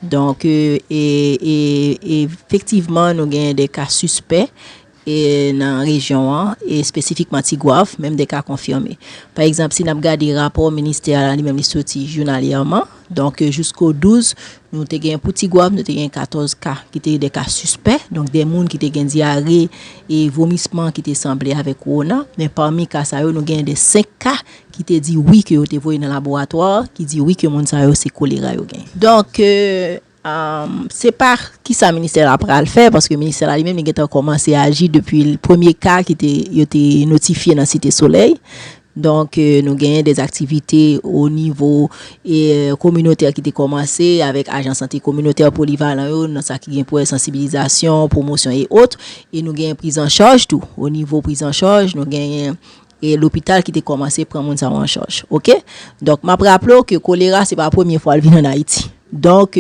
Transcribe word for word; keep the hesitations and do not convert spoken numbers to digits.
Donk, e, e, e, efektivman, nou genyen de ka sispè e nan rejyon an, e espesifikman Tigwav, menm de ka konfime. Pa egzanp, si n ap gade rapò ministè a, li menm li soti jounalyèman. Donk, e, jisko douz, nou te gen pou Tigwav, nou te gen katòz ka ki te de ka sispè. Donk, de moun ki te gen dyare e vomisman ki te sanble avèk wona. Men pami ka sa yo, nou gen de senk ka ki te di wi ke yo te voye nan laboratwa, ki di wi ke moun sa yo se kolera yo gen. Donk, e, Um, se pa kisa ministè la pral fè, paske ministè la li menm li gentan kòmanse aji depi l- premye ka ki te yo te notifye nan Site Solèy. Donk, e, nou genyen de aktivite o nivo e, kominotè ki te kòmanse avèk ajan sante kominotè polivalan yo, nan sa ki gen pou wè sansibilizasyon, pwomosyon e ot. E nou genyen prizanchaj tou. O nivo prizanchaj, nou genyen e lopital ki te kòmanse pran moun sa yo an chaj. Oke? Donk, m ap raple w ke kolera, se pa premye fwa l vin ann Ayiti. Donk,